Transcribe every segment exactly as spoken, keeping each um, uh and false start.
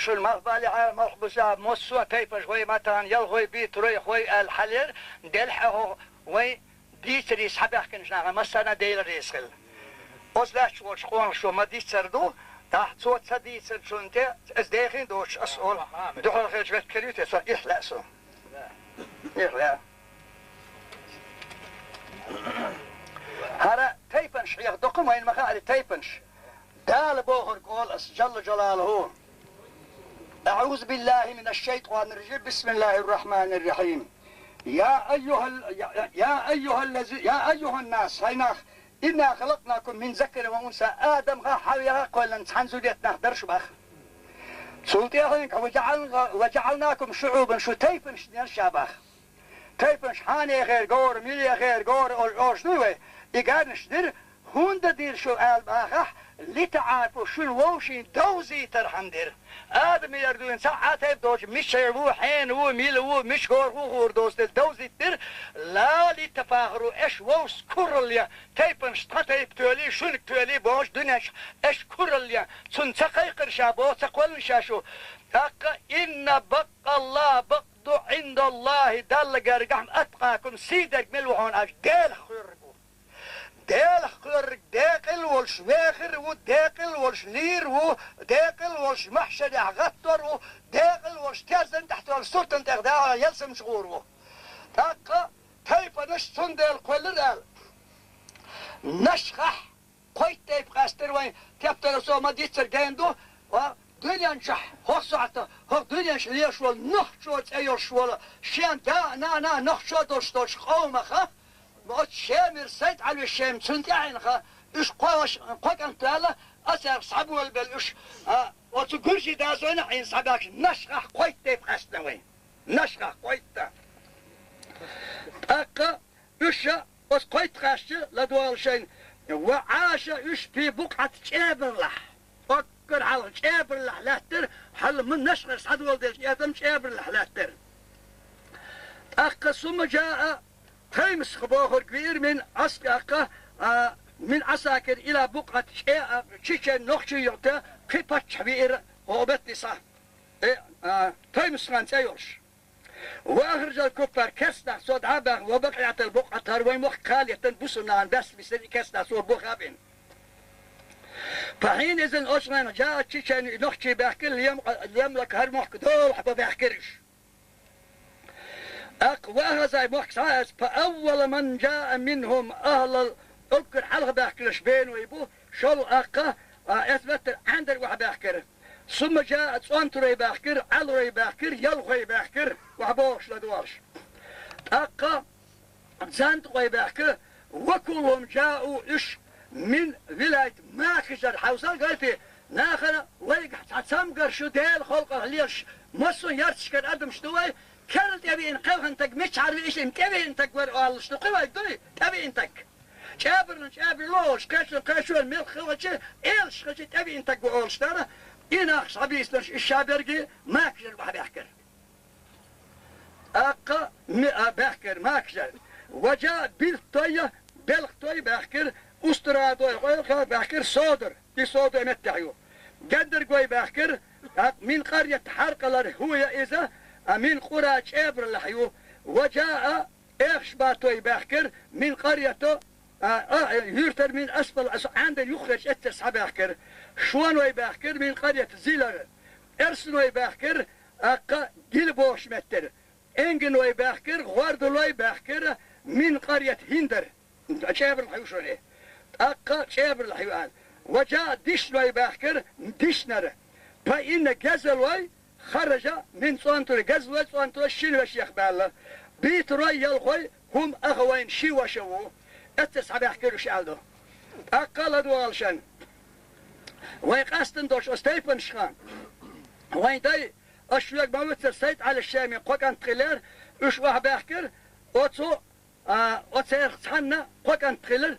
шуна, малхбалехьа, малхбузехьа, массо а тайпанаш вай матана, ялхой, битарой, хой аьлла хьалера, делхьа хьо вай дийцаре схьабаьхкинчу нахана массарна а Дела реза хила. Оцу лаьтташ волчу къонахчо ма-дийццара ду, тӀаккха цо ца дийцинчунна тӀе, аса дехийна доцуш, аса олу, дуьхьал хилча веттахь хир ю те, со ихь лаьа суна. Ихь лаьа. ХӀара тайпанаш хьеха доккха ма вайна ма хаьара тайпанаш. Дала бохург олу аса, Джалла Джалалуху. أعوذ بالله من الشيطان الرجيم. بسم الله الرحمن الرحيم. يا أيها ال-، يا، يا أيها الذي، يا أيها الناس، хӀай нах, إنا خلقناكم من ذكر وأنثى, Адамах, Хьаваях кхоьллина цхьана зудчух нах дара шу боху. Цул тӀаьхьа, وجعلنا-، وجعلناكم شعوبا, шу тайпанаш дина ша боху. Тайпанаш хьанехера гора, милехера гора, олуш дуй вай? И гарнаш дира, хӀунда дира шу аьлла бохахь, لتعارفوا, шуна вовшийн довзийтархьама дира. Адамера дуьйна цхьа а тайпа доцуш, мичара ву, хьенан ву, мила ву, мича гора ву хуур доцу дела довзийтира, لا لتفاخروا, аша вовшашца куралла ян, тайпанаш тхан тайпа тоьлий, шуьнан тоьлий бохуш дуьненчу, аша куралла ян, цунна ца кхайкхира ша боху, ца кхоьллина ша шу. ТӀаккха إن بطش الله، بطش عند الله, Далла гергахь أتقاكم, сий дерг мила ву хьуна аьлча, Делах кхоьрург ву. Делах кхоьрург декъала волуш вехар а ву, декъала волуш лийр а ву, декъала волуш махьшарехь гӀаттор а ву, декъала волуш терзан тӀехь тоьллачу суртан тӀехь дагӀар ялсаманчу гӀур а ву. ТӀаккха тайпанаш цундела кхоьллира аьлла. Нашхахь кхойтта тайпа къаьстира вайн тептаралла, со ма-дийццара гена ду, а, дуьнен чохь, хӀокху сохьта, хӀокху дуьненчу лелаш волу нохчо цӀе йолуш волу, шен да а, нана а нохчо долуш долчу къомаха, оцу Шемара Сайд-Ӏаьлвис Шема, цунна тӀаьхьенах, уьш кхо-, кхо кӀант ваьлла, а цаьрга схьаболабелла уьш, а, оцу гуржий дазойна Ӏийна схьабаьхкича, Нашхахь кхойтта тайпа къаьстина вайн. Нашхахь кхойтта. ТӀаккха уьш а оцу кхойтта къаьстича, ладогӀалаш шайна, وعاش, уьш في بقعة, чӀебарлахь. Уггар хьалха чӀебарлахь лаьттара, хьалха Нашхара схьадоладелча адам чӀебарлахь лаьттара. ТӀаккха ثم جاء, Таймасх бохург веара من عساكر, а, من عساكر إلى بقعة, чӀе а, чечен нохчий юкъа кхин паччахь веара хӀокху метте схьа. Э, а, Таймасхан цӀе йолуш. وأخرج الكفار, керстанах цо дӀа а баьхна, وبقية البقعة, хӀара вайн мохк кхалеттина, бусулба нахана баьсса бисира и керстанах цо боху а бина. فحينئذ, оцу хенахь, جاءت Чечня, нохчий баьхкира, ليم-, ليملك, хӀара мохк долахь бан баьхкира уьш. ТӀаккха وأخذ, мохк схьа а эцна, فأول من جاء منهم أهل ال-, уггар хьалха баьхкинарш беной бу, шолгӀа, тӀаккха, а, эцна беттара Ӏаьндара охьабаьхкира. ثم جاء, цӀонтарой баьхкира, Ӏаьларой баьхкира, ялхой баьхкира, охьабогӀуш ладогӀалаш. ТӀаккха занткъой баьхкира, وكلهم جاءوا, уьш من ولاية, Макажара, хьовсал гайти, нахана вайгахь цхьа цамгарш ю, Делан халкъах лелаш, массо а ярташкара адамаш ду вай, керла тӀевеана кхелхина стаг миччахьара веача, тӀевеана стаг вара олуш ду кхин вайга, дуй, тӀевеана стаг. ЧӀебарлан чӀебарло олуш, кхечун кхечо, мелха хилча, элаш хилча, тӀевеана стаг ву олуш дара, и нах схьабийцинарш уьш ша берриге Макажара охьабаьхкира. ТӀаккха ми-, а, баьхкира Макажара. وجاء Билттой, Белхтой баьхкира, Устрадой, Къойлхой баьхкира, Содар, и Содар меттехь ю. Гендаргой баьхкира, тӀаккха من قرية Хьаркъалара, هو иза, а, من قرى чӀебарлахь ю. وجاء Эхашбатой баьхкира, من قرية, а, а, юьртара من أسفل, аса Ӏаьндара юххерчу эццара схьабаьхкира. Шоной баьхкира, من قرية Зилара. Эрсаной баьхкира, тӀаккха Гила бохучу меттера. Энгиной баьхкира, гӀордалой баьхкира, من قرية ХӀиндара. ЧӀебарлахь ю шуна и. ТӀаккха чӀебарлахь ю аьлла. وجاء Дишной баьхкира, Дишнара. فإن Гезалой خرج من цӀонтарой, Гезалой цӀонтарой шина вешех баьлла. Битарой, ялхой هم أخوين, ши ваша ву. Эццара схьабаьхкира уьш аьлла ду. ТӀаккха ладогӀалаш шайна. Вайн къастам долуш оцу тайпанашха. Вайн дай, ас шуьга ма вуьццара, Сайд-Ӏаьлас Шемин кхо кӀант хилира, уьш охьабаьхкира, оцу, а, оцерах цхьанна кхо кӀант хилира,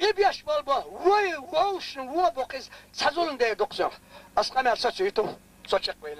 И беш болбо, вай, вовшин, во бу кхиз, ца зулун де дукхзел. Ас къамел соцу юту, со чекъвейла.